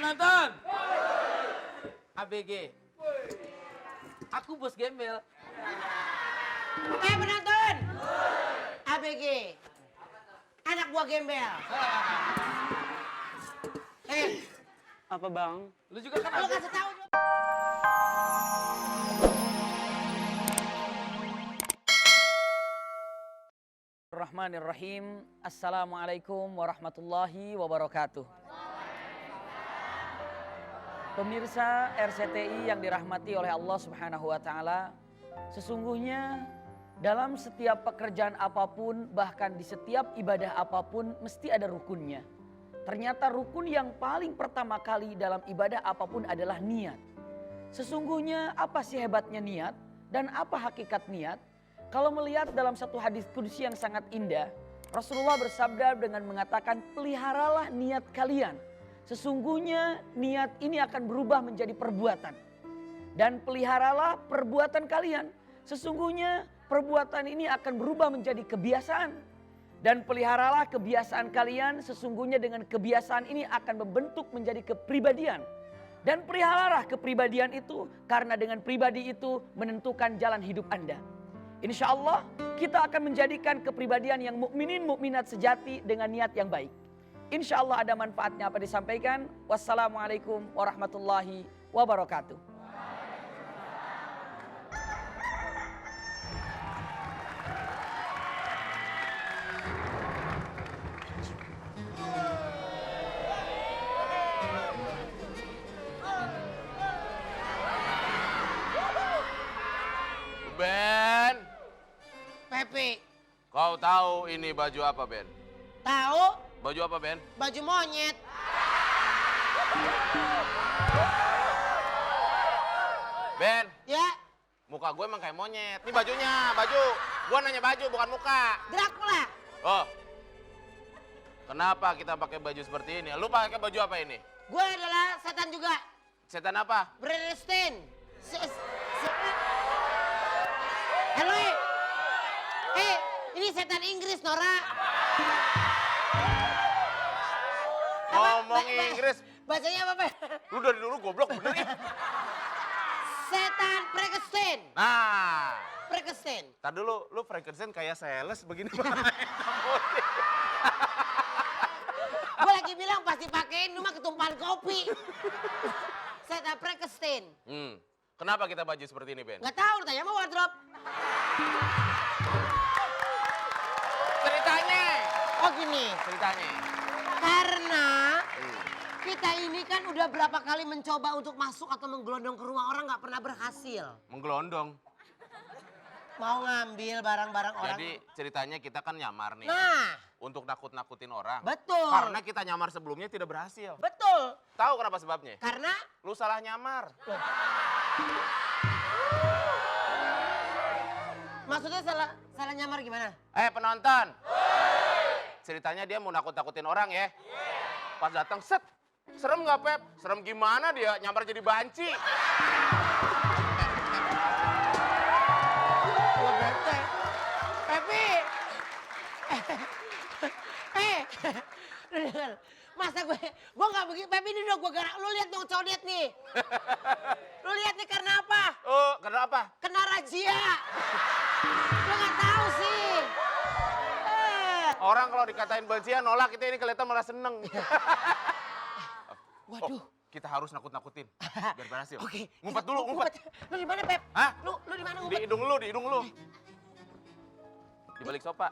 penonton. ABG. Aku bos gembel. Penonton. ABG. Anak buah gembel. Apa bang? Lu juga kan Lu ABG. kasih tahu dong. Bismillahirrahmanirrahim. Assalamualaikum warahmatullahi wabarakatuh. Pemirsa RCTI yang dirahmati oleh Allah Subhanahu wa taala, sesungguhnya dalam setiap pekerjaan apapun, bahkan di setiap ibadah apapun mesti ada rukunnya. Ternyata rukun yang paling pertama kali dalam ibadah apapun adalah niat. Sesungguhnya apa sih hebatnya niat dan apa hakikat niat? Kalau melihat dalam satu hadis qudsi yang sangat indah, Rasulullah bersabda dengan mengatakan, peliharalah niat kalian. Sesungguhnya niat ini akan berubah menjadi perbuatan. Dan peliharalah perbuatan kalian. Sesungguhnya perbuatan ini akan berubah menjadi kebiasaan. Dan peliharalah kebiasaan kalian, sesungguhnya dengan kebiasaan ini akan membentuk menjadi kepribadian. Dan peliharalah kepribadian itu, karena dengan pribadi itu menentukan jalan hidup Anda. Insya Allah kita akan menjadikan kepribadian yang mukminin mukminat sejati dengan niat yang baik. Insya Allah ada manfaatnya apa disampaikan. Wassalamualaikum warahmatullahi wabarakatuh. Ben, Pepe. kau tahu ini baju apa, Ben? Tahu? Baju apa, Ben? Baju monyet. Ben, Ya, muka gue emang kayak monyet. Ini bajunya, baju. Gue nanya baju, bukan muka. Dracula. Oh, kenapa kita pakai baju seperti ini? Lu pakai baju apa ini? Gue adalah setan juga. Setan apa? Bernstein. Halo, ini setan Inggris, Nora. Ngomong Inggris. Bacanya apa, Pak? Lu dari dulu goblok bener nih. Setan Frankenstein. Nah, Frankenstein. tar dulu, lu Frankenstein kayak sales begini. Gue lagi bilang pasti pakein, lu mah ketumpahan kopi. Setan Frankenstein. Kenapa kita baju seperti ini, Ben? Nggak tahu, tanya sama wardrobe. Ceritanya. Oh gini, Ceritanya. karena kita ini kan udah berapa kali mencoba untuk masuk atau menggelondong ke rumah orang nggak pernah berhasil. Menggelondong. Mau ngambil barang-barang orang. Jadi ceritanya kita kan nyamar nih. Nah, Untuk nakut-nakutin orang. betul. Karena kita nyamar sebelumnya tidak berhasil. Betul. Tahu kenapa sebabnya? Karena Lu salah nyamar. maksudnya salah nyamar gimana? Penonton. Ceritanya dia mau nakut-nakutin orang ya. Pas datang set. Serem nggak, Pep? Serem gimana dia nyamar jadi banci? Gue bete. Pepi. Masa gue nggak begitu. Pepi ini udah gue garak. Lu lihat dong codet nih. Lu lihat nih karena apa? Oh, karena apa? Kena razia. Lu nggak tahu sih. Orang kalau dikatain banci ya nolak, kita ini kelihatan malah seneng. Waduh. Oh, kita harus nakut-nakutin biar berhasil. Oke. Ngumpet dulu, ngumpet. Lu di mana, Pep? Hah? Lu di mana Di ngumpet? hidung lu, di hidung lu. Di balik sofa.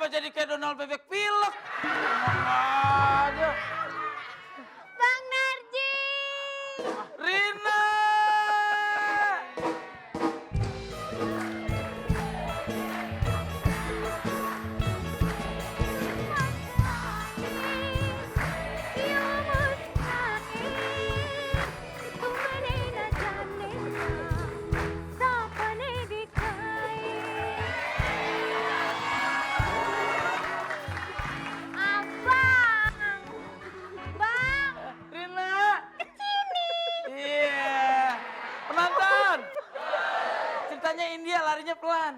Kenapa jadi kayak Donald bebek pilek? Tenang aja. Bang Narji. Rina! Rina! Iya. Penonton! Ceritanya India larinya pelan.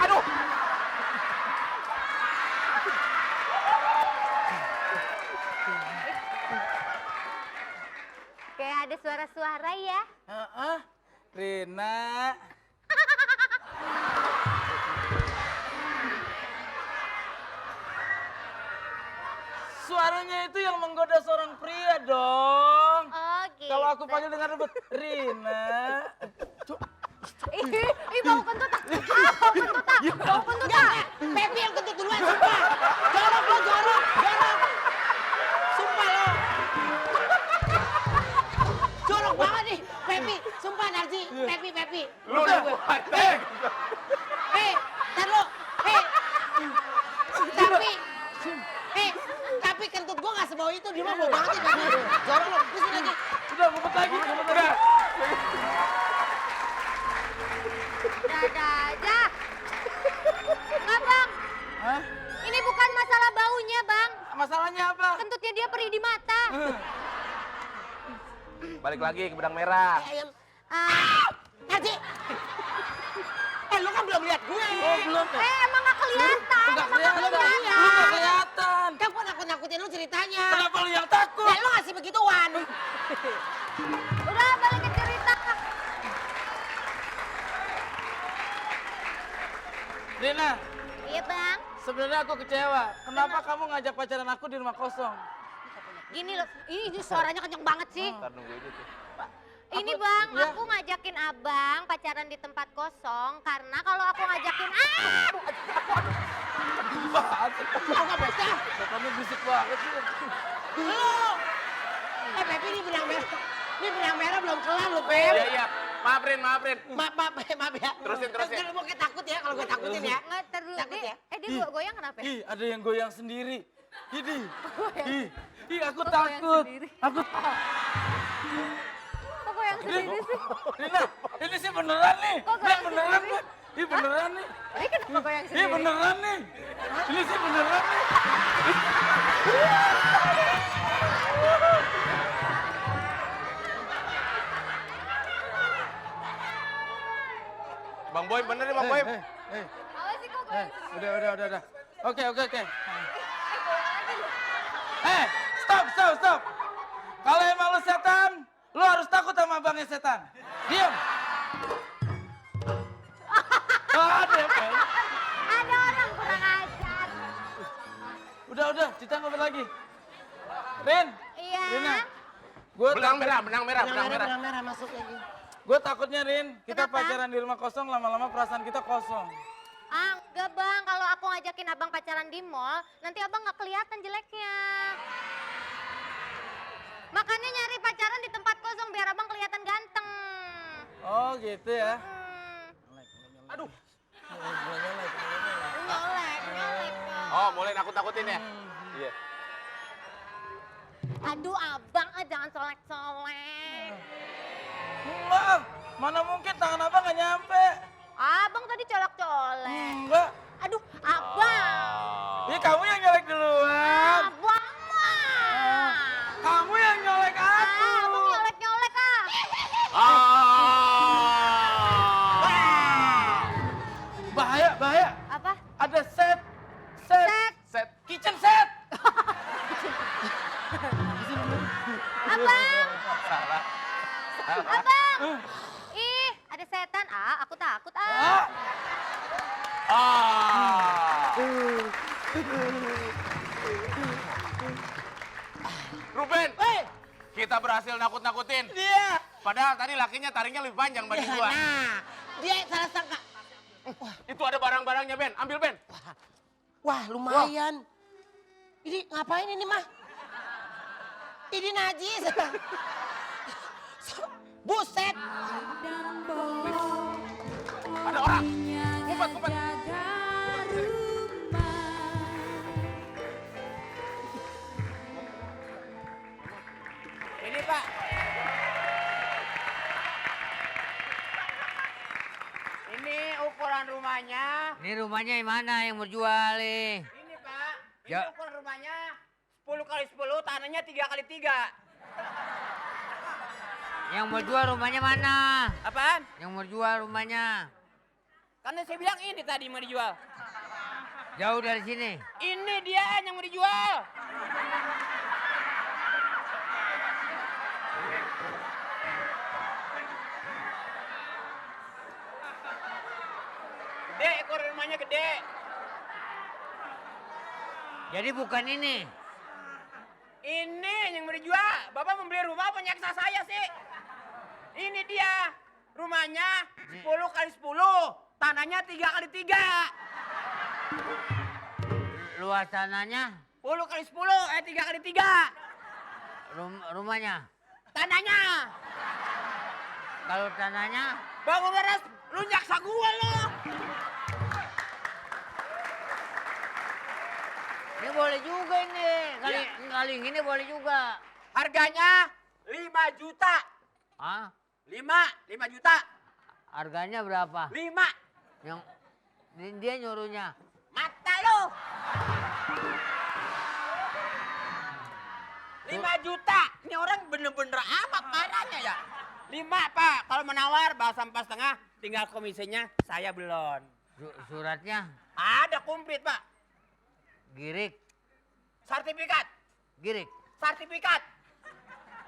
Aduh! Kayak ada suara-suara ya. Rina. Suaranya itu yang menggoda seorang pria dong. Oh gitu. Kalau aku panggil dengan rebut, Rina. Ih, bau kentut tak. Ah, bau kentut tak. Bau kentut tak. Pepi yang kentut duluan, sumpah. Jorok lo, jorok. Sumpah lo. Jorok banget nih, Pepi. Sumpah Narji, Pepi. Lu udah patek. Tar lo. Tapi kentut gua gak sebau itu, dia mah bau banget nih, Pepi. Jorok lo, pusing lagi. Udah, ngumpet lagi. Dadah aja. Enggak bang, Hah? ini bukan masalah baunya bang. Masalahnya apa? Kentutnya dia perih di mata. Balik lagi ke benang merah. Ayam. Ah, Narji. Lu kan belum lihat gue. Oh, belum. emang gak kelihatan. Enggak Emang gak kelihatan. kelihatan. Lu nggak kelihatan. Kan gua nakut-nakutin lu ceritanya. Kenapa lu yang takut? Ya lu ngasih begituan. Udah balik ke cerita. Rina, Iya bang. sebenarnya aku kecewa. Kenapa kamu ngajak pacaran aku di rumah kosong? Gini loh, ini suaranya kenceng banget sih. Ntar nunggu ini tuh. Ini bang, ya. aku ngajakin abang pacaran di tempat kosong karena kalau aku ngajakin Enggak bisa. Kamu berisik banget sih. Lu. Pepi ini benang merah. Ini benang merah belum kelar lu, Pep. Iya. Maaf Rin. Maaf ya. Terusin. Ntar lu kayak takut ya kalau gue takutin ya. nggak terus Takut ya? dia goyang kenapa? Ih, ada yang goyang sendiri. Ini. Ih, aku Kok goyang takut. sendiri? Aku Kok goyang sendiri sih? Rina, ini sih beneran nih. Kok Ini goyang beneran sendiri? nih. Ini beneran nih. Ini kenapa goyang Ini sendiri? beneran nih. Ini sih beneran nih. Bang Boy, bener nih Bang Boy. Apa sih kok goyang sendiri? Udah. Oke. Stop. Kalau emang lu setan, lu harus takut sama abangnya setan. Diam. Ada Pel. Ada orang kurang ajar. Udah, kita ngobrol lagi. Rin, Iya. Rina. Gue Benang merah. Benang merah masuk lagi. Gue takutnya Rin, kita Kenapa? pacaran di rumah kosong, lama-lama perasaan kita kosong. Enggak bang, kalau aku ngajakin abang pacaran di mall, nanti abang nggak kelihatan jeleknya. Makanya nyari pacaran di tempat kosong biar abang kelihatan ganteng. Oh gitu ya. Aduh. Nyolek. Oh, mulai nakut-nakutin ya? Iya. Aduh abang, jangan colek-colek. Enggak, mana mungkin tangan abang nggak nyampe. Abang tadi colek-colek. Enggak. Aduh abang. Ih, kamu yang nyolek duluan. Abang mah. Kamu yang nyolek aku. Abang nyolek-nyolek ah. Bahaya. Apa? Ada set. Set. Kitchen set. Abang. Salah. Abang. Ih, ada setan. Aku takut Ah. Ruben. Kita berhasil nakut-nakutin. Dia. Padahal tadi lakinya taringnya lebih panjang bagi gua. Nah, dia salah sangka. Itu ada barang-barangnya, Ben. Ambil, Ben. Wah, lumayan. Ini ngapain ini, Mah? Ini najis. Buset. Ada orang. Ngumpet, ngumpet. Ini Pak. Ini ukuran rumahnya. Ini rumahnya yang mana yang mau jual nih? Ini Pak. Ini Ya. ukuran rumahnya 10 kali 10, tanahnya 3 kali 3. Yang mau jual rumahnya mana? Apaan? Yang mau jual rumahnya? Karena saya bilang ini tadi mau dijual. Jauh dari sini. Ini dia yang mau dijual. Gede, ukuran rumahnya gede. Jadi bukan ini. Ini yang mau dijual. Bapak membeli rumah apa nyaksa saya sih? Ini dia. Rumahnya 10 kali 10. Tanahnya 3 kali 3. Luas tanahnya, 10 kali 10, 3 kali 3. rumahnya. Tanahnya. Kalau tanahnya, Bangun beres, lu nyaksa gua lo. ini boleh juga ini. Kali ini boleh juga. Harganya 5 juta. Hah? 5 juta. Harganya berapa? 5. Yang dia nyuruhnya. Mata lo. 5 juta. Ini orang bener-bener amat marahnya ya. 5 Pak. Kalau menawar bahasa 4,5 tinggal komisinya saya belum. Suratnya Ada komplit Pak. girik, Sertifikat. girik. Sertifikat.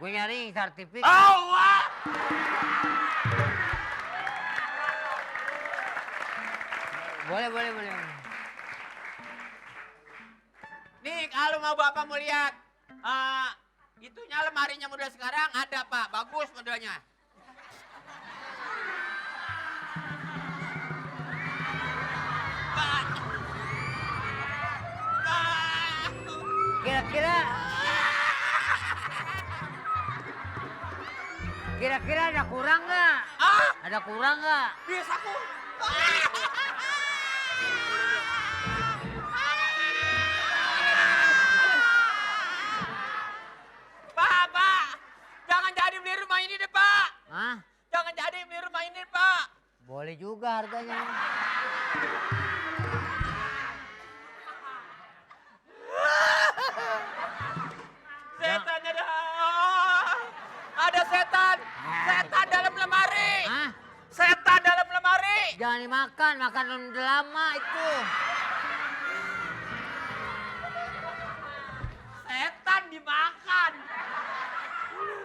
Gue nyari sertifikat. Oh, wah. Boleh. Nih kalau mau Bapak mau lihat itunya lemarinya model sekarang ada Pak, bagus modelnya. Pak. Pak. Kira-kira ada kurang nggak? Ah, Ada kurang nggak? bisa ku. Pak, jangan jadi beli rumah ini deh Pak. Hah? Jangan jadi beli rumah ini Pak. Boleh juga harganya. Setan ada setan. Setan dalam lemari. Hah? Setan dalam lemari. Jangan dimakan, makan udah lama itu. Setan dimakan.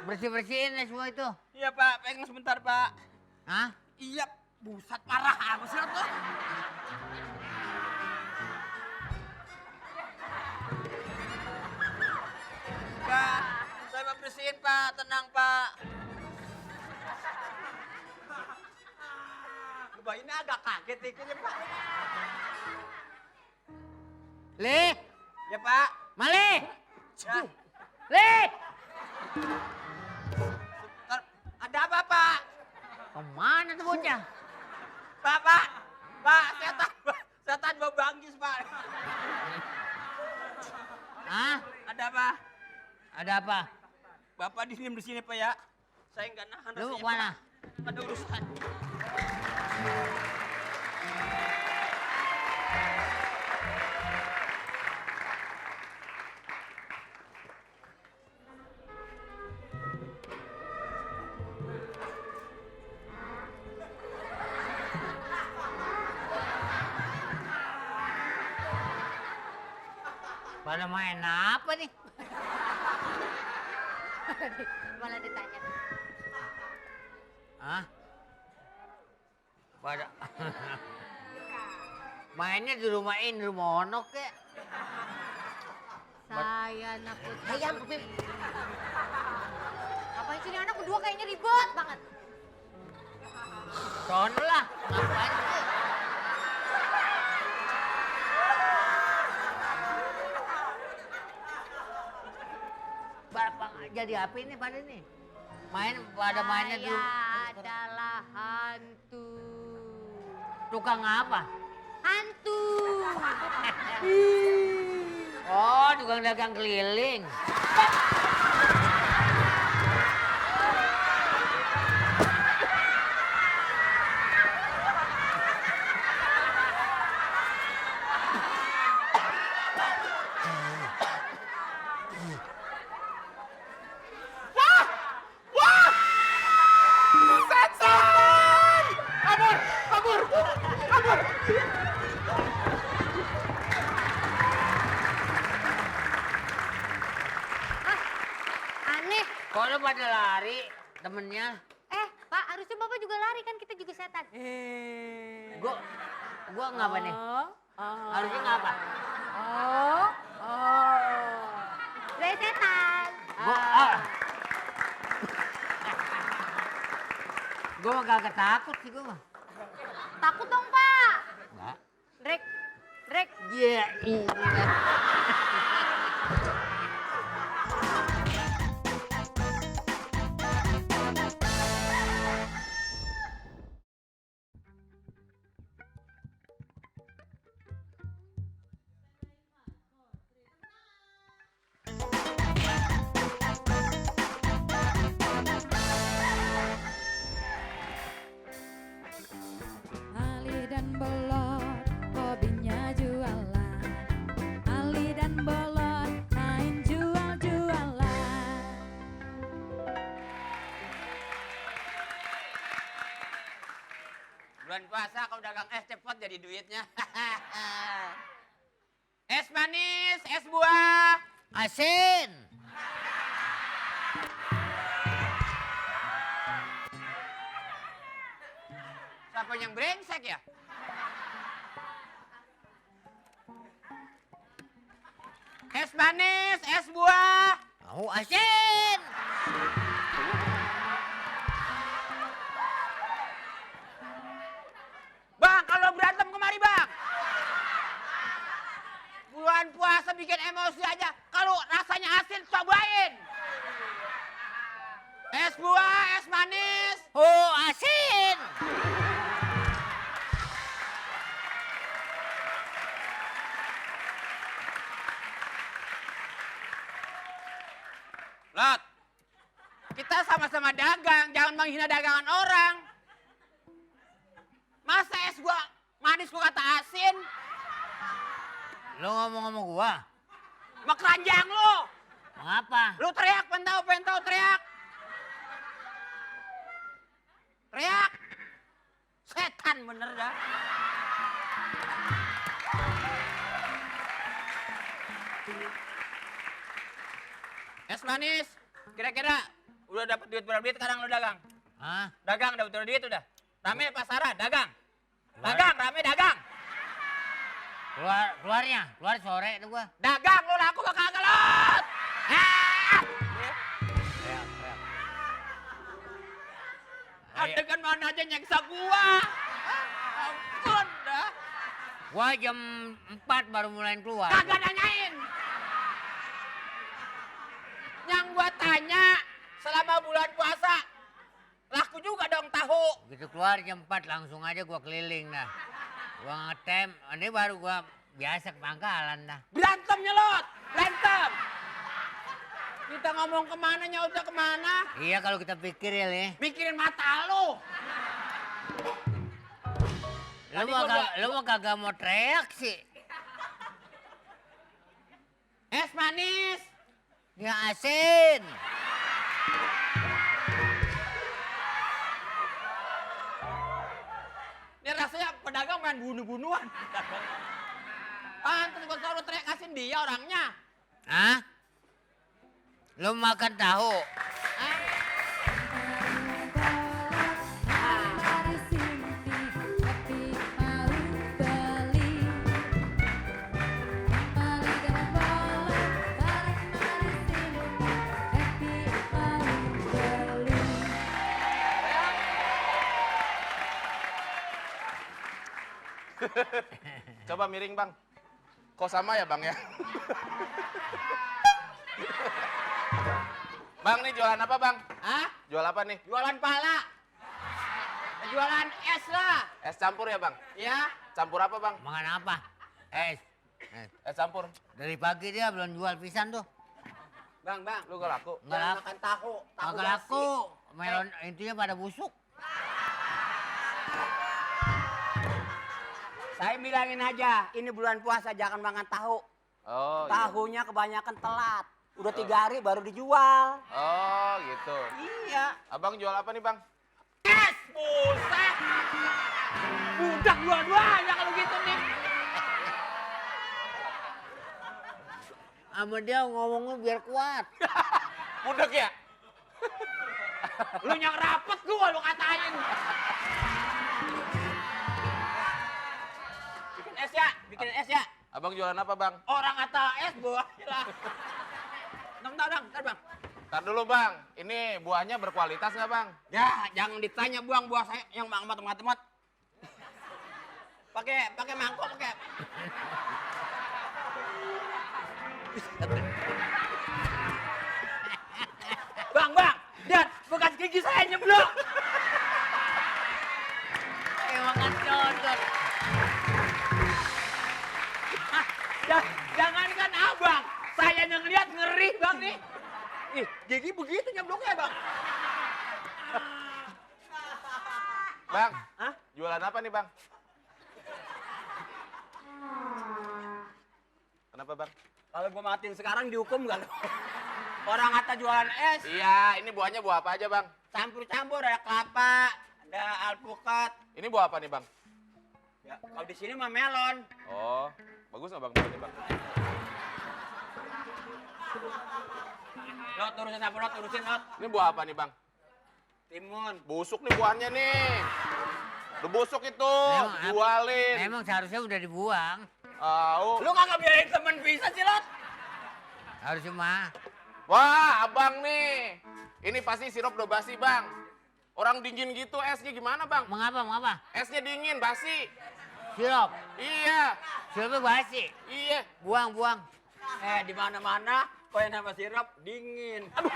Bersih-bersihin ya semua itu. Iya Pak, pegang sebentar Pak. Hah? Iya, busat parah apa sih tuh? Pak, saya mau bersihin Pak, tenang Pak. Mbak ini agak kaget dikitnya Pak. Le, Ya Pak. Mali, Ya. Le. Ada apa Pak? Kemana tuh bocah? Pak, setan mau banggis Pak. Hah? Ada apa? Ada apa? Bapak diem di sini Pak ya. Saya nggak nahan Lu rasanya, kemana? Pak. Ada urusan. Pada main apa nih? Malah ditanya. Hah? Pada mainnya di rumah ini, di rumah Onok ya? Saya nakut. Ayam, Beb. Ngapain sih ini anak berdua kayaknya ribet banget. Sono lah. Ngapain sih? Bapak jadi apa ini pada nih? Pada mainnya dulu. Saya adalah hantu. Tukang apa? Hantu. Oh, tukang dagang keliling. Aneh. Kok lu pada lari temennya? Pak, harusnya Bapak juga lari kan kita juga setan. Gua ngapa nih? Harusnya ngapa? Saya setan. Gua mah kagak takut sih gua mah. Takut dong, Pak. Enggak. Drek. Drek. Iya, iya. Ali dan Bolot hobinya jualan. Ali dan Bolot main jual-jualan. Bulan puasa kau dagang es cepet jadi duitnya. Es manis, es buah. Asin. Siapa yang brengsek ya? Es manis, es buah. Mau asin. Bang, kalau berantem kemari bang. Bulan puasa bikin emosi aja. Kalau rasanya asin, cobain. Es buah, es manis. Oh, asin. Lot, kita sama-sama dagang, jangan menghina dagangan orang. Masa es gua manis gua kata asin? Lu ngomong sama gua. Mak keranjang lu. Mengapa? Lu teriak, pentau teriak. Teriak. Setan bener dah. Es manis, kira-kira udah dapat duit berapa duit sekarang lu dagang? Hah? Dagang dapat duit udah. Rame pasaran, dagang. Dagang, rame dagang. Keluar sore tuh gua. Dagang lu laku bakal kagak lot. Ah! Teriak. Adegan mana aja nyeksa gua. Ampun dah. Gua jam 4 baru mulai keluar. Kagak nanyain. Yang gua tanya selama bulan puasa laku juga dong tahu. Begitu keluar jam 4 langsung aja gua keliling dah. Gua ngetem, ini baru gua biasa ke pangkalan dah. Berantemnya lot, berantem. Kita ngomong kemana nyautnya kemana. Iya kalau kita pikir ya nih. Mikirin mata lu. Lu mah kagak mau teriak sih. Es manis. Ya asin. Ini rasanya pedagang main bunuh-bunuhan. Pantes gua selalu teriak asin dia orangnya. Hah? Lu makan tahu? Dari sini tapi mau beli. Ali dan Bolot Coba miring bang. Kok sama ya bang ya? Bang nih jualan apa bang? Hah? Jual apa nih? Jualan pala. Jualan es lah. Es campur ya bang? Ya. Campur apa bang? Makan apa? Es. Es campur. Dari pagi dia belum jual pisan tuh. Bang, Lu gak laku? Nggak jangan laku. makan tahu. Tahu Nggak laku. Melon intinya pada busuk. Saya bilangin aja, ini bulan puasa jangan makan tahu. Oh iya. Tahunya kebanyakan telat. Udah 3 hari baru dijual. Oh gitu. Iya. Abang jual apa nih bang? Es, buset. Budak dua-duanya kalau gitu nih. Sama dia ngomongnya biar kuat. Budak ya? Lu yang rapet gua lu katain. Bikin es ya. Abang jualan apa bang? Orang kata es buah lah. Ntar bang. Ntar dulu bang, ini buahnya berkualitas nggak bang? Ya, jangan ditanya buang buah saya yang mat. Pakai mangkok pakai. Bang, lihat bekas gigi saya nyeblok. Makan cocok. Jangankan abang, saya yang ngeliat ngeri bang nih. Ih, gigi begitu nyebloknya bang. Bang, Hah? jualan apa nih bang? Kenapa bang? Kalau gua matiin sekarang dihukum gak lo? Orang kata jualan es, Iya, ini buahnya buah apa aja bang? campur-campur ada kelapa, ada alpukat. Ini buah apa nih bang? Ya, kalau di sini mah melon. Oh, bagus nggak bang buahnya bang? Lot urusin apa lot? Urusin lot. Ini buah apa nih bang? Timun. Busuk nih buahnya nih. Udah busuk itu, Emang- jualin. Emang seharusnya udah dibuang. Lu kagak biayain temen bisa sih lot? Harusnya mah. Wah, abang nih. Ini pasti sirup udah basi bang. Orang dingin gitu esnya gimana bang? Mengapa? Esnya dingin, basi. Sirup. Iya, Sirupnya basi. iya. Buang. Di mana-mana kau yang nama sirup dingin. Aduh.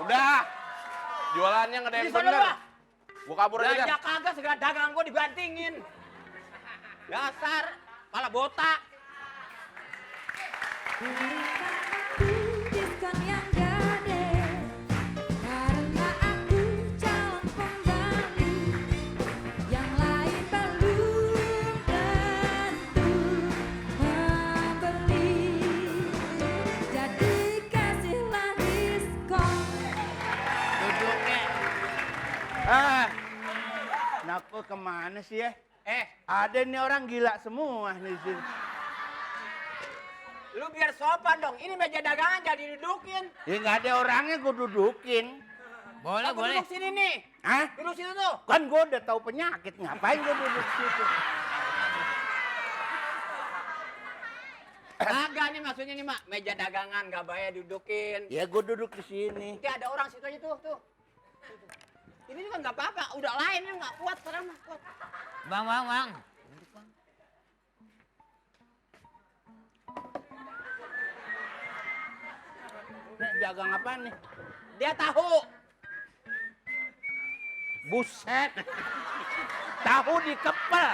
Udah. Jualannya nggak ada yang Di sana, bener. Pak. Gua kabur aja Belanja dah. kagak segala dagang gua dibantingin. Dasar pala botak. Diskon yang gede karena aku calon pembeli, yang lain belum tentu membeli, jadi kasihlah diskon. Duduk deh. Naku kemana sih ya? Ada Ada nih orang gila semua nih sini. lu biar sopan dong. Ini meja dagangan jadi dudukin. Ya nggak ada orangnya gue dudukin. Boleh. Duduk sini nih. Hah? Duduk situ tuh. Kan gue udah tahu penyakit, ngapain gue duduk situ? Kagak nih maksudnya nih mak. Meja dagangan gak bayar dudukin. Ya gue duduk di sini. Nanti ada orang situ aja tuh. Ini juga nggak apa-apa. Udah lain ini nggak kuat sekarang mah. Kuat. Bang. Nih, dagang apa nih? Dia tahu. Buset. Tahu dikepel.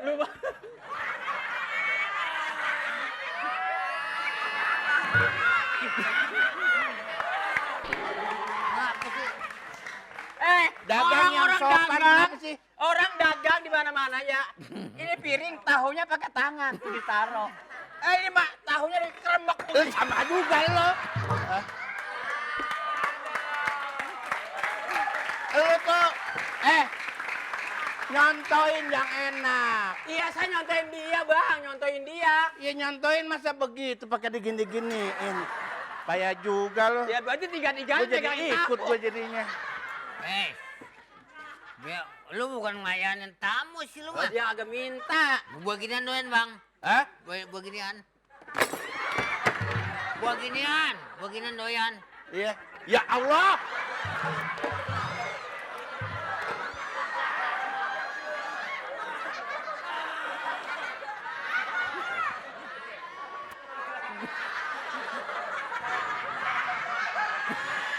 Lu Dagang yang orang sopan dagang, gimana sih? orang dagang di mana-mana ya. Ini piring tahunya pakai tangan tuh ditaruh. Ini mak tahunya dikeremek tuh. Sama juga lo. Lo tuh, nyontoin yang enak. Iya saya nyontoin dia bang, nyontoin dia. Ya nyontoin masa begitu pakai digini-giniin. Payah juga lo. Ya berarti tiga-tiganya Gue jadi pegang ikut tahu. gue jadinya. Lu bukan ngelayanin tamu sih lu mah. Dia agak minta. Gua ginian doain bang. Hah? Beginian. Beginian doyan. Iya. Ya Allah.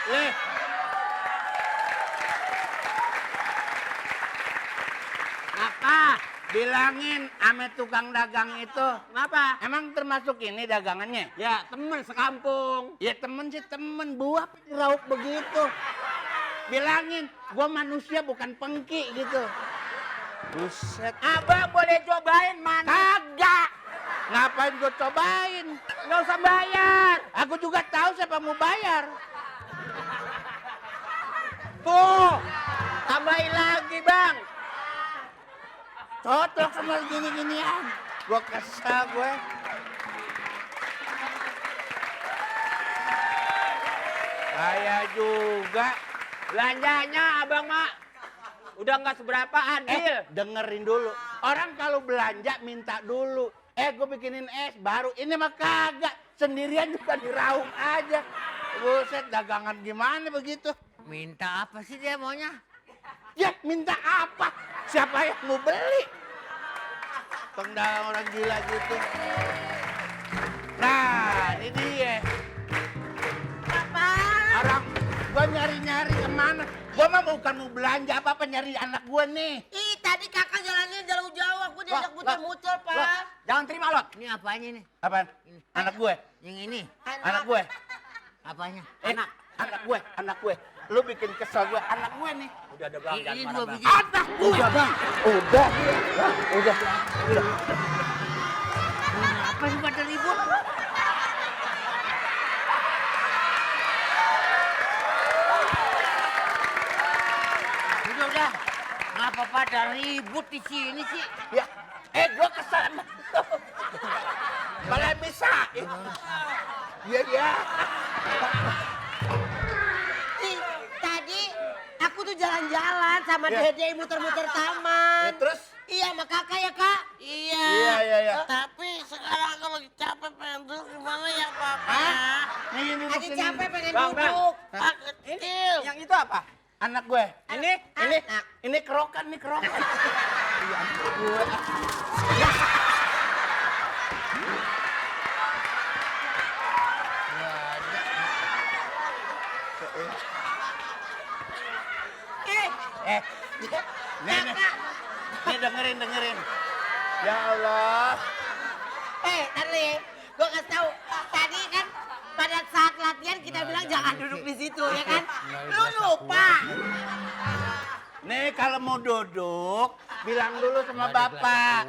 Le. Apa? Bilangin ame tukang dagang itu. Kenapa? Emang termasuk ini dagangannya? Ya, temen sekampung. Ya temen sih temen, buah rauk begitu. Bilangin, gua manusia bukan pengki gitu. Buset. Abang boleh cobain mana? Kagak. Ngapain gua cobain? Nggak usah bayar. Aku juga tahu siapa mau bayar. Tuh, tambahin lagi bang. Cocok sama gini-ginian. Gua kesel gue. Saya juga. Belanjanya abang mak udah nggak seberapa adil. Dengerin dulu. Orang kalau belanja minta dulu. Gue bikinin es baru. Ini mah kagak. Sendirian juga diraung aja. Buset, dagangan gimana begitu? Minta apa sih dia maunya? Ya, minta apa? Siapa yang mau beli? Pengdagang orang gila gitu. Nah, ini dia. Apa? Orang gua nyari-nyari kemana? Gua mah bukan mau belanja apa-apa, nyari anak gua nih. Ih, tadi kakak jalannya jauh-jauh, aku diajak muter-muter, Loh, Pak. jangan terima lot. Ini apanya nih? Apaan? Anak gue. Yang ini? Anak gue. Apanya? Anak gue. Lu bikin kesel gue, anak gue nih. Udah ada bang, Ini dua biji. Anak gue. Udah, Bang. Udah. Apa sih pada ribut? Udah. Ngapa pada ribut di sini sih? Ya, gue kesel sama lu. Malah bisa. Iya. Ih, tadi aku tuh jalan-jalan sama Ya. Dede muter-muter taman. Ya, terus? Iya, sama kakak ya, Kak? Iya. Iya. Tapi sekarang aku lagi capek pengen duduk gimana ya, Papa? Hah? Nih, duduk Lagi sini. capek pengen Bang, duduk. Bang. Pak kecil. Yang itu apa? Anak gue. Ini? Ini kerokan nih, kerokan. Iya, anak gue. Eh, Nih. Nih dengerin. Ya Allah. tadi gue kasih tahu. Tadi kan pada saat latihan kita bilang jangan duduk di situ, ya kan? Lu lupa. Nih kalau mau duduk, bilang dulu sama bapak.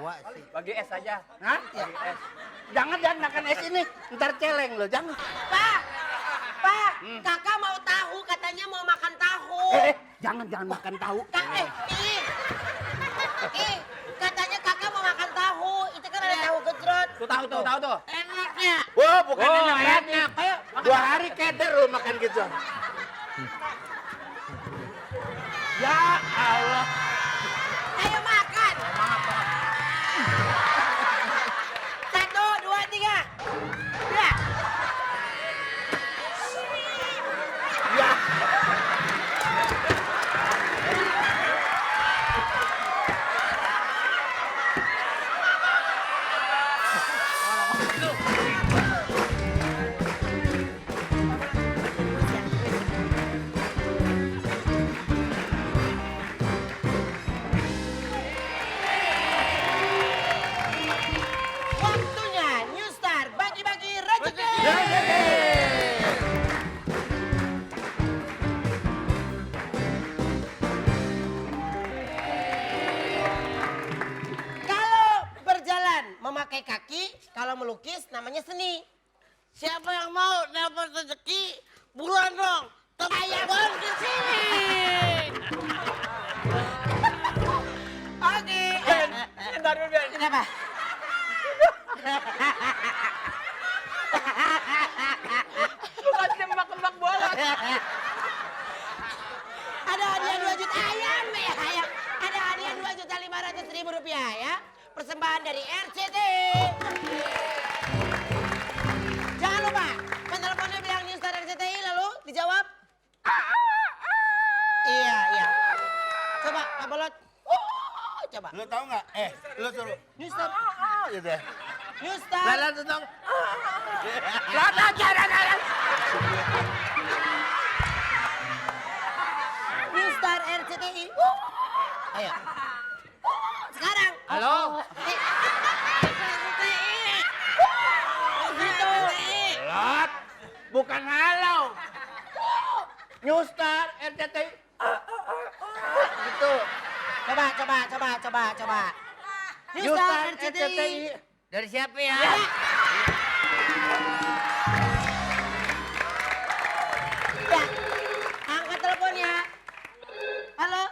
Bagi es aja. Hah? Jangan makan es ini, ntar celeng lo, jangan. Pak, kakak mau tahu, katanya mau makan tahu. Jangan makan tahu. Katanya kakak mau makan tahu. Itu kan ada tahu gejrot. Tuh tahu tuh. Enaknya. Wah, bukan Oh, enak-enaknya. Ayo, 2 hari keder lo makan gitu. Ya Allah. ayo makan. 1, 2, 3. Ya. Ya. Waktunya New Star bagi-bagi rezeki. Kalau berjalan memakai kaki, kalau melukis namanya seni. Siapa yang mau dapat rezeki? Buruan dong. Ayo bang ke sini. Oke. Bentar dulu, Ben. Kenapa? Lu kasih tembak-tembak bola. Ada hadiah 2 juta ayam ya, ayam. Ada hadiah 2.500.000 rupiah ya. Persembahan dari RCT. coba. Lu tahu nggak? Lu suruh. New Star. Gitu ya. New Star. Lalu tuh dong. New Star RCTI. Ayo. Sekarang. Halo? RCTI. Gitu. Lot. Bukan halo. New Star RCTI. Gitu. Coba. New Star RCTI. Dari siapa ya? Ya. Angkat teleponnya. Halo.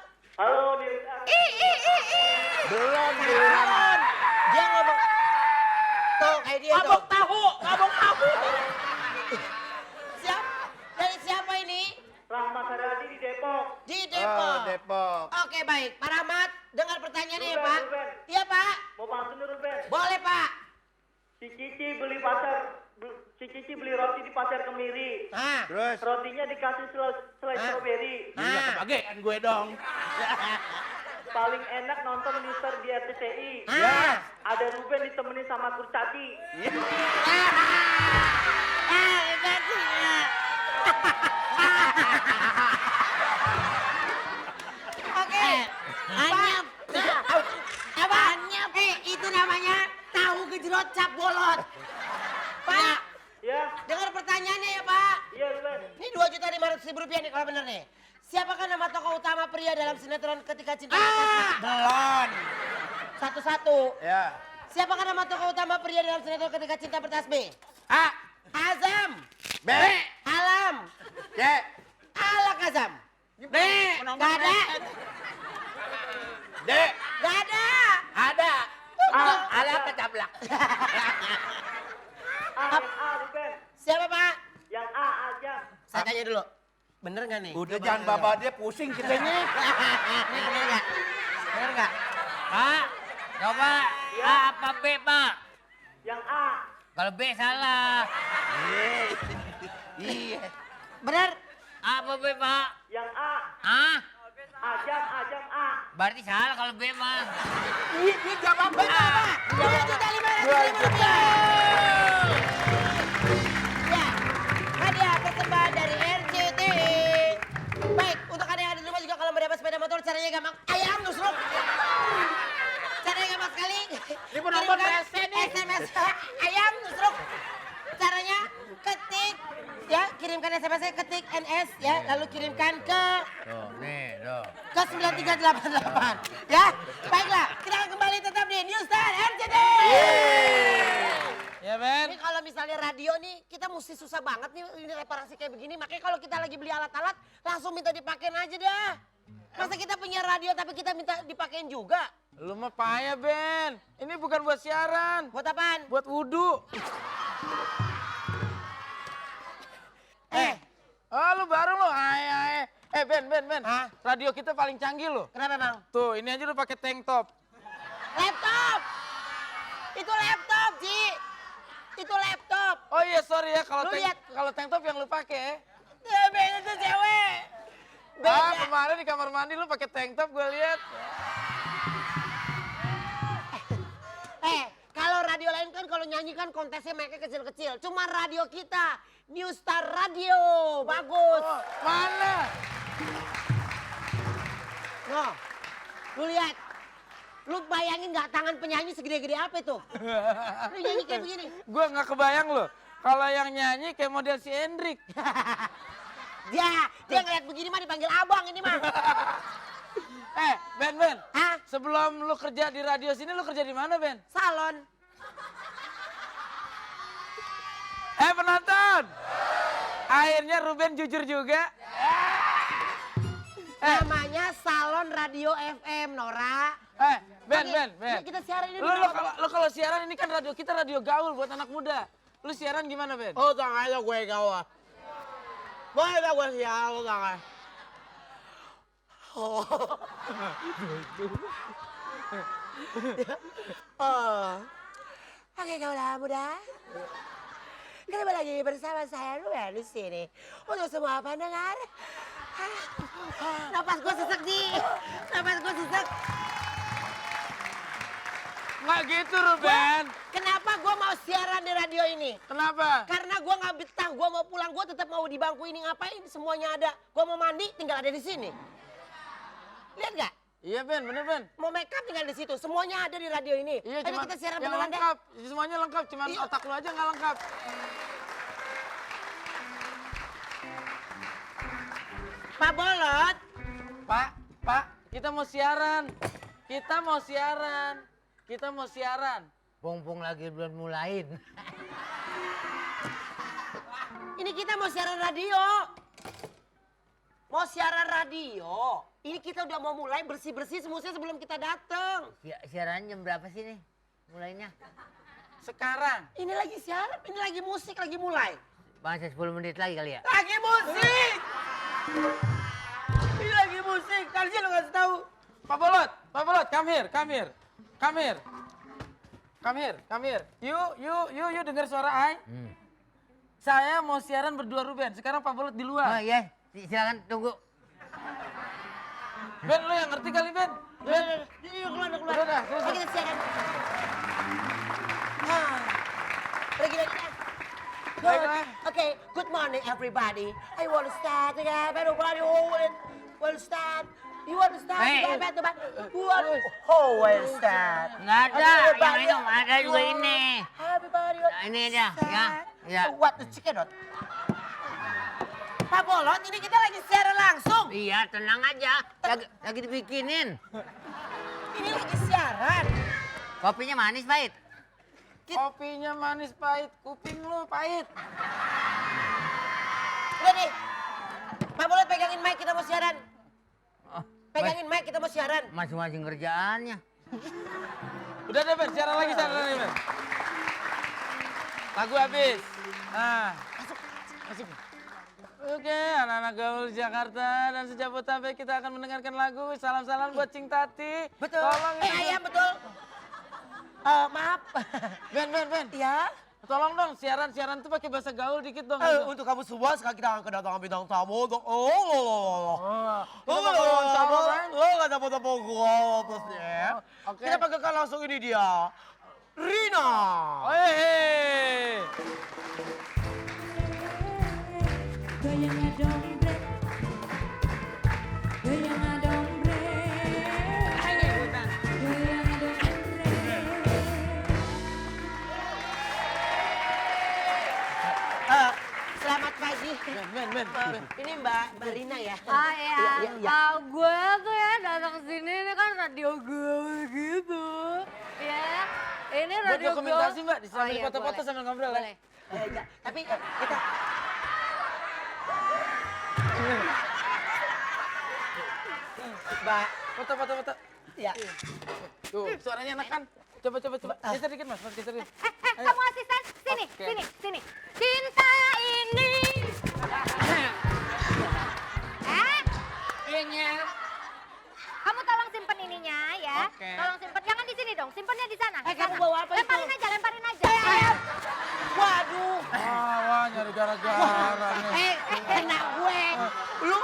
Belum. Dia ngomong. Tuh kayak dia tuh. Ngabok tahu. Dari siapa ini? Rahmat Haryadi di Depok. Di Depok. Depok. Oke baik, Pak Rahmat, dengar pertanyaannya ya Ruben, Pak. Ruben. Iya Pak. Mau pantun dulu, Ben. Boleh Pak. Si Cici beli roti di pasar Kemiri. Nah, Terus. Rotinya dikasih selai stroberi. Iya kebagian gue dong. Paling enak nonton New Star di RCTI. nah. Ada Ruben ditemenin sama Kurcaci. Hebat sih. Oke. Anyap. Apa? Anyap. Itu namanya tahu gejrot cap bolot. Pak, Ya, dengar pertanyaannya ya Pak. iya Ruben. Ini 2.500.000 rupiah nih kalau bener nih. Siapakah nama tokoh utama pria dalam sinetron Ketika Cinta Bertas? Belum. Satu-satu. Ya. Siapakah nama tokoh utama pria dalam sinetron Ketika Cinta Bertas B? A. Azam. B. Alam. C. Alak Azam. D. Gak ada. D. Gak ada. Ada. Ada kecaplak. Yang A Ruben. Siapa Pak? Yang A aja. Saya tanya dulu. Bener gak nih? Udah jangan bawa dia pusing kitanya. Ini bener gak? Bener gak? Pak, coba A apa B, Pak? Yang A. Kalau B salah. Iya. Bener? A apa B, Pak? Yang A. Ah, Ajam A. berarti salah kalau B, mah. Ini jawab Betul Pak. 2.500.000 rupiah. Ya. Hadiah persembahan dari RCTI. Baik, untuk Anda yang ada di rumah juga kalau mau dapat sepeda motor caranya gampang. Ayam nusruk. Caranya gampang sekali. Ini pun nomor Kirimkan PSC nih. SMS ayam nusruk. Caranya ketik ya, kirimkan SMS-nya ketik NS ya, lalu kirimkan ke Tuh, nih, tuh. 9388 ya. Baiklah, kita akan kembali tetap di New Star RCTI. Ya Ben. Ini kalau misalnya radio nih, kita mesti susah banget nih ini reparasi kayak begini. Makanya kalau kita lagi beli alat-alat, langsung minta dipakein aja dah. Masa kita punya radio tapi kita minta dipakein juga? Lu mah payah Ben. Ini bukan buat siaran. Buat apaan? Buat wudhu. Oh lu baru lu. Ay. Ben. Hah? Radio kita paling canggih lu. Kenapa bang? Tuh, ini aja lu pakai tank top. Laptop! Itu laptop, Ji. Itu laptop. Oh iya sorry ya kalau Lu tank, lihat. kalau tank top yang lu pakai. Ya, Ben itu cewek. Ah, kemarin di kamar mandi lu pakai tank top gue lihat. Kalau radio lain kan kalau nyanyi kan kontesnya mereka kecil-kecil. Cuma radio kita, New Star Radio, bagus. Oh, mana? Noh, lu lihat. Lu bayangin nggak tangan penyanyi segede-gede apa itu? Lu nyanyi kayak begini. Gue nggak kebayang loh. Kalau yang nyanyi kayak model si Hendrik. Dia ngeliat begini mah dipanggil abang ini mah. Ben. Hah? Sebelum lu kerja di radio sini, lu kerja di mana Ben? Salon. Penonton. Akhirnya Ruben jujur juga. Namanya Salon Radio FM, Nora. Ben. Kita siaran ini. Lu kalau siaran ini kan radio kita radio gaul buat anak muda. Lu siaran gimana Ben? Oh, jangan aja gue gaul. Boleh dah gue siaran, lu jangan. Oke kaulah muda. Kembali lagi bersama saya Ruben di sini. Untuk semua pendengar. Napas gue sesek, Ji. Napas gue sesek. Nggak gitu, Ruben. Kenapa gua mau siaran di radio ini? Kenapa? Karena gua nggak betah, gua mau pulang, gua tetap mau di bangku ini ngapain? Semuanya ada. Gua mau mandi, tinggal ada di sini. Lihat nggak? Iya, Ben, bener, Ben. Mau make up tinggal di situ. Semuanya ada di radio ini. Iya, Ayo cuma kita siaran yang beneran deh. lengkap. Semuanya lengkap, cuman Iya. otak lu aja nggak lengkap. Pak Bolot, Pak, kita mau siaran. Kita mau siaran. Kita mau siaran. Pung lagi belum mulain. ini kita mau siaran radio. Mau siaran radio. Ini kita udah mau mulai bersih-bersih semuanya sebelum kita datang. Siaran jam berapa sih nih mulainya? Sekarang. Ini lagi siaran, ini lagi musik, lagi mulai. Masih 10 menit lagi kali ya? Lagi musik! Ini lagi musik, harusnya lo kasih tahu. Pak Bolot, come here. Come here. You dengar suara I? Saya mau siaran berdua, Ruben. Sekarang Pak Bolot di Oh luar. iya, silakan tunggu. Ben, lu yang ngerti kali, Ben? Yuk keluar. Udah, Ayo kita siaran. Lagi. Baiklah. Okay, good morning everybody. I want to start again. Everybody, will start. You want to start? Hey. Will start. Nggak ada, yang ini ada juga ini. Everybody, Ini aja, ya. Ya. What the chicken dot? Pak Bolot, ini kita lagi siaran langsung. Iya, tenang aja. Lagi dibikinin. Ini lagi siaran. Kopinya manis, pahit. Kopinya manis pahit, kuping lu pahit. Udah nih. Pak Bolot pegangin mic, kita mau siaran. Pegangin mic, kita mau siaran. Masing-masing kerjaannya. Udah deh, Ben. Siaran lagi, Ben. Lagu habis. Nah. Masuk. Oke, anak-anak gaul Jakarta dan sejabodetabek kita akan mendengarkan lagu. Salam-salam buat Cing Tati. Betul. Tolong ini. Ayam betul. Maaf. Ben. Ya. Tolong dong, siaran itu pakai bahasa gaul dikit dong. Untuk kamu semua sekarang kita akan kedatangan bintang tamu untuk Kita bakal wawancara, Ben. nggak dapat Oke. Kita panggilkan langsung ini dia, Rina. Hei. Goyang adombrek, goyang adombrek, goyang adombrek. Selamat pagi. Ben. Ini Mbak Rina ya. Oh iya. Iya. Gue tuh ya datang sini ini kan radio gaul gitu. Ya. Ini Buat radio dokumentasi, gaul. Mbak. Sambil iya, foto-foto boleh. sambil ngobrol. Boleh. Ya, tapi kita Mbak, Foto. ya. Tuh, suaranya enak kan? Coba. Geser dikit, Mas. Geser dikit. Kamu asisten, sini, Oke. sini. Cinta ini. Kamu tolong simpen ininya ya. Oke. Tolong simpen, jangan di sini dong. Simpennya di sana. di Kamu sana. bawa apa itu? Lemparin aja. Waduh. Wah, nyari gara-gara nih. Kena gue. Lu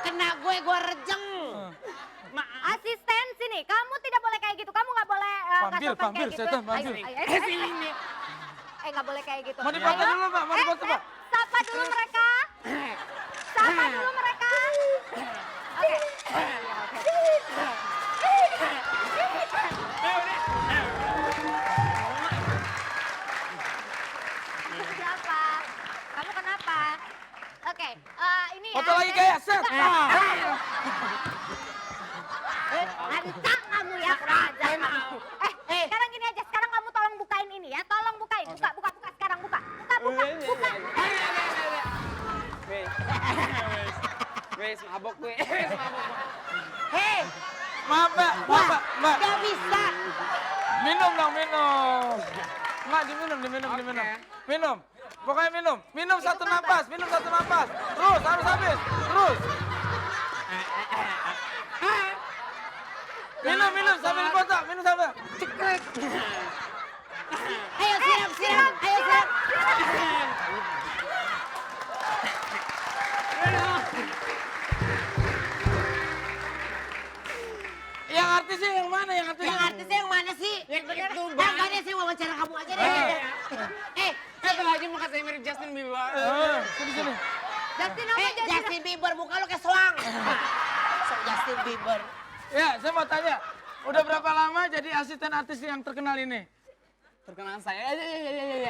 kena gue rejeng. Asisten sini, kamu tidak boleh kayak gitu. Kamu nggak boleh nggak sopan Pampir, kayak gitu. setan, pampir. Ayo. Nggak boleh kayak gitu. Mau dipoto Ayo. dulu, Pak. Mau dipoto, Pak. Sapa dulu mereka. Oke. Siapa? Kamu kenapa? Oke, ini ya. Foto lagi kayak set. Lancang kamu ya, kurang ajar kamu. Sekarang gini aja, sekarang kamu tolong bukain ini ya, tolong bukain. Buka, sekarang buka. Buka. Wes, mabok gue. Hei, Maaf, Mbak. gak bisa. Minum dong. Mbak, diminum. Minum. Pokoknya minum. Minum satu napas. Terus, harus habis. Terus. Minum sambil dipoto. Minum sambil. Cekrek. Ayo siram. Yang artisnya yang mana? Yang artisnya yang mana sih? Itu mirip Justin Bieber. Sini. Justin apa Justin? Justin Bieber, muka lu kayak soang. So, Justin Bieber. Ya, saya mau tanya. Udah berapa lama jadi asisten artis yang terkenal ini? Terkenal saya. Sini.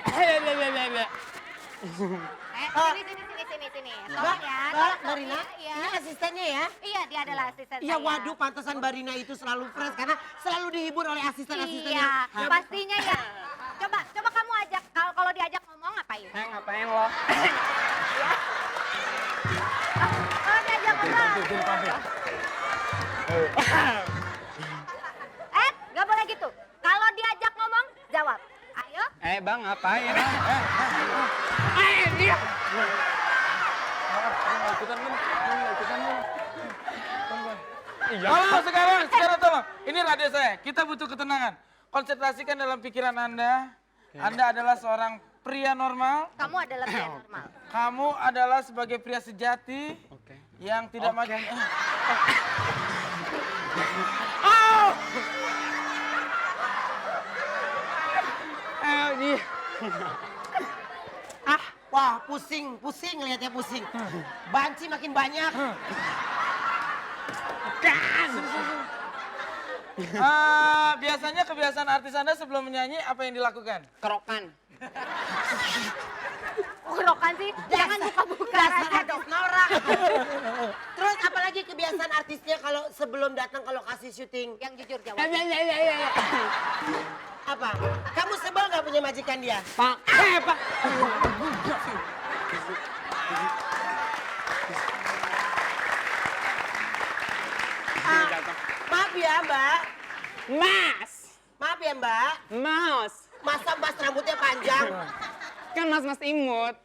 Tolong ya. Mbak Barina, Iya. ini asistennya ya? Iya, dia adalah asisten Iya, saya. waduh, pantesan Barina itu selalu fresh karena selalu dihibur oleh asisten-asistennya. Iya, pastinya ya. Coba kamu ajak. Kalau diajak ngomong ngapain? Ngapain lo? Kalau diajak ngomong. Nggak boleh gitu. Kalau diajak ngomong, jawab. Ayo. Bang, ngapain? Iya. Halo, sekarang tolong. Ini radio saya. Kita butuh ketenangan. Konsentrasikan dalam pikiran Anda. Anda adalah seorang pria normal. Kamu adalah pria normal. Kamu adalah sebagai pria sejati yang tidak maju. Wah, pusing ngeliatnya pusing. Banci makin banyak. Biasanya kebiasaan artis Anda sebelum menyanyi apa yang dilakukan? Kerokan. Kerokan sih, jangan buka-buka Dasar aja artis dong. norak. Terus apalagi kebiasaan artisnya kalau sebelum datang ke lokasi syuting? Yang jujur jawab. Apa? Kamu sebel nggak punya majikan dia? Pak. Maaf ya, Mbak. Mas. Maaf ya, Mbak. Mas. Masa Mas rambutnya panjang? Kan mas imut.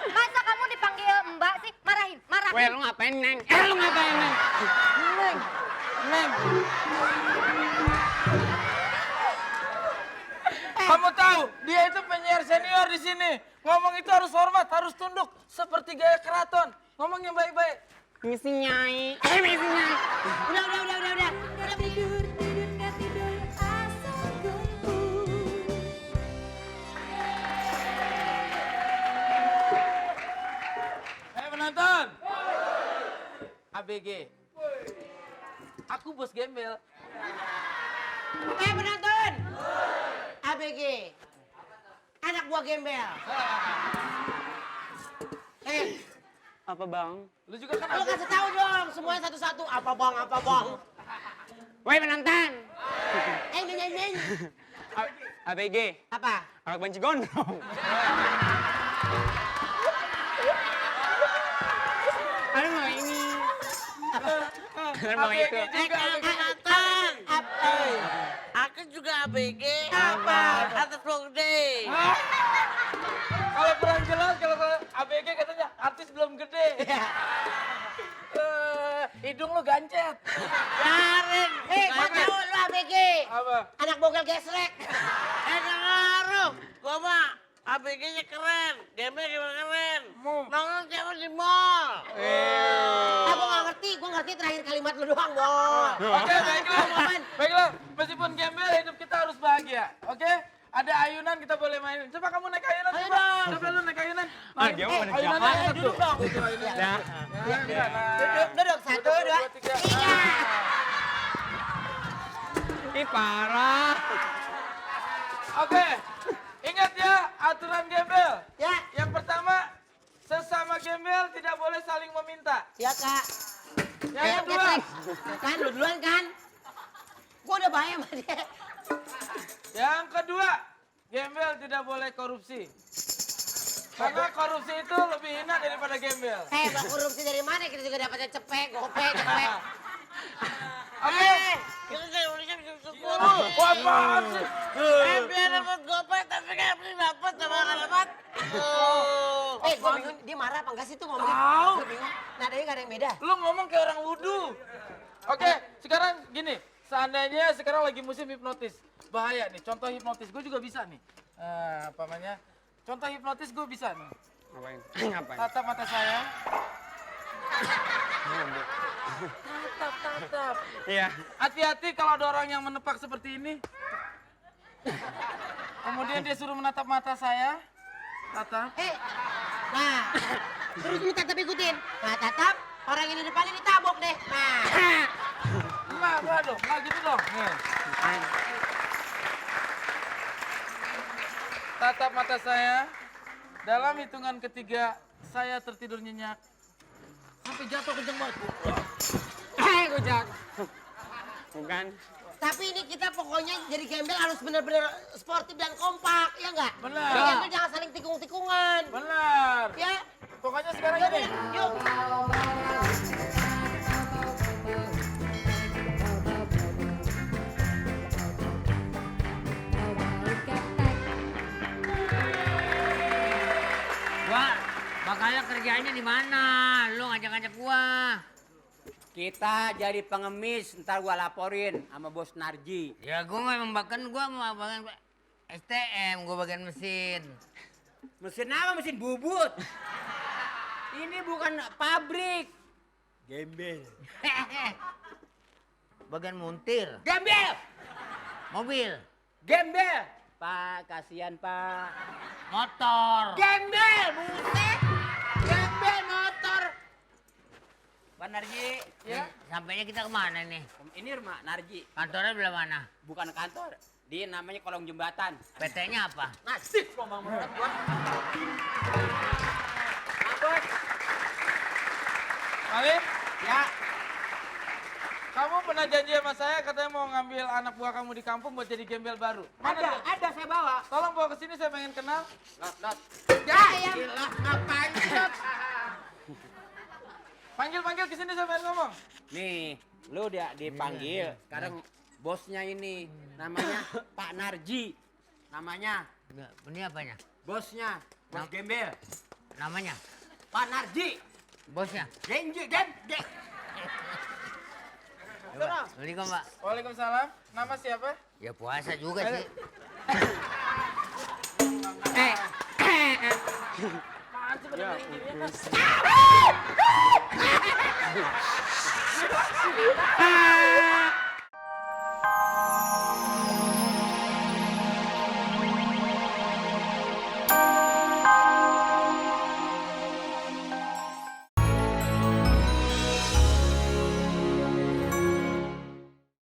Masa kamu dipanggil Mbak sih? Marahin. Weh, lu ngapain, Neng? Lu ngapain, Neng? Neng. Kamu tahu, dia itu penyiar senior di sini. Ngomong itu harus hormat, harus tunduk. Seperti gaya keraton. Ngomong yang baik-baik. Misi Nyai. Misi Nyai. Udah. Tidur nggak tidur asal gempur. Penonton. ABG. Aku bos gembel. Penonton. ABG. Anak buah gembel. Apa bang? Lu juga kan Lu kasih tahu dong semuanya satu-satu. Apa bang? Woi penonton. Nyanyi. ABG. Apa? Anak banci gondrong. Aduh mau ini. Aduh mau itu. Penonton. Aku juga ABG. Apa? Atas gede. Kalau kurang jelas, kalau ABG katanya artis belum gede. Hidung lu gancet. Karen. Gua tahu lu ABG. Apa? Anak bogel gesrek. Ngaruh, gua mah ABG-nya keren, game-nya juga keren. Nongkrong cewek di mall. Aku nggak ngerti, gua ngerti terakhir kalimat lu doang, Bol. Oke, baiklah. Meskipun gembel, hidup kita harus bahagia. Oke? Ada ayunan kita boleh mainin. Coba kamu naik ayunan. Ayo coba. dong. Coba lu naik ayunan. Dia mau naik ayunan siapa? aja Duduk dong. Duduk. 1, 2, 3. Ih parah. Oke. Ingat ya aturan gembel. Ya. Yang pertama, sesama gembel tidak boleh saling meminta. Ya, Kak. Yang kedua, Kan lu duluan kan? Gua udah bahaya sama dia. gembel tidak boleh korupsi. Karena korupsi itu lebih hina daripada gembel. Mau korupsi dari mana? Kita juga dapatnya cepek, cepek. Oke. Kita kayak udah bisa sepuluh. Wah, apaan sih? Biar dapat gopay tapi kayak beli dapat sama nggak dapat. Gua bingung dia marah apa enggak sih tuh ngomongnya? Tahu. Gua bingung. Nadanya nggak ada yang beda. Lu ngomong kayak orang wudhu. Oke, sekarang gini. Seandainya sekarang lagi musim hipnotis. Bahaya nih, contoh hipnotis. Gue juga bisa nih. Apa namanya? Contoh hipnotis gue bisa nih. Ngapain? Ngapain? Tatap mata saya. Tatap. Iya. Hati-hati kalau ada orang yang menepak seperti ini. Kemudian dia suruh menatap mata saya. Tatap. Nah, terus lu tatap ikutin. Nah, tatap, orang ini depan ini tabok deh. Nah. Enggak dong, enggak gitu dong. Nih. Tatap mata saya. Dalam hitungan ketiga, saya tertidur nyenyak. Sampai jatuh kenceng banget. Gue jatuh. Bukan. Tapi ini kita pokoknya jadi gembel harus benar-benar sportif dan kompak, ya nggak? Benar. Jadi gembel jangan saling tikung-tikungan. Benar. Ya, Pokoknya sekarang yuk, gini. yuk. Gua bakal kerjaannya di mana? Lu ngajak-ngajak gua. Kita jadi pengemis, ntar gua laporin sama bos Narji. Ya gua memang gua mau bagian STM, gua bagian mesin. Mesin apa? Mesin bubut. Ini bukan pabrik. Gembel. Bagian muntir. Gembel! Mobil. Gembel! Pak, kasihan Pak. Motor. Gembel! Buset! Gembel motor! Pak Narji. Ya. Sampainya kita kemana nih? Ini rumah Narji. Kantornya belah mana? Bukan kantor. Dia namanya kolong jembatan. PT-nya apa? Nasib ngomong menurut gua. Mampus. Malik, Ya. kamu pernah janji sama saya katanya mau ngambil anak buah kamu di kampung buat jadi gembel baru. Mana dia? Ada saya bawa. Tolong bawa ke sini, saya pengen kenal. Lot. Ya, ya. Gila, ngapain Lot? Panggil ke sini, saya pengen ngomong. Nih, lu dia dipanggil. Sekarang bosnya ini namanya Pak Narji. Namanya Enggak, ini apanya? bosnya, bos gembel. Namanya? Pak Narji. Bosnya? Genji. Coba, Assalamualaikum, Pak. Waalaikumsalam. Nama siapa? Ya puasa juga sih. Apaan sih pada gini-gini? Ah!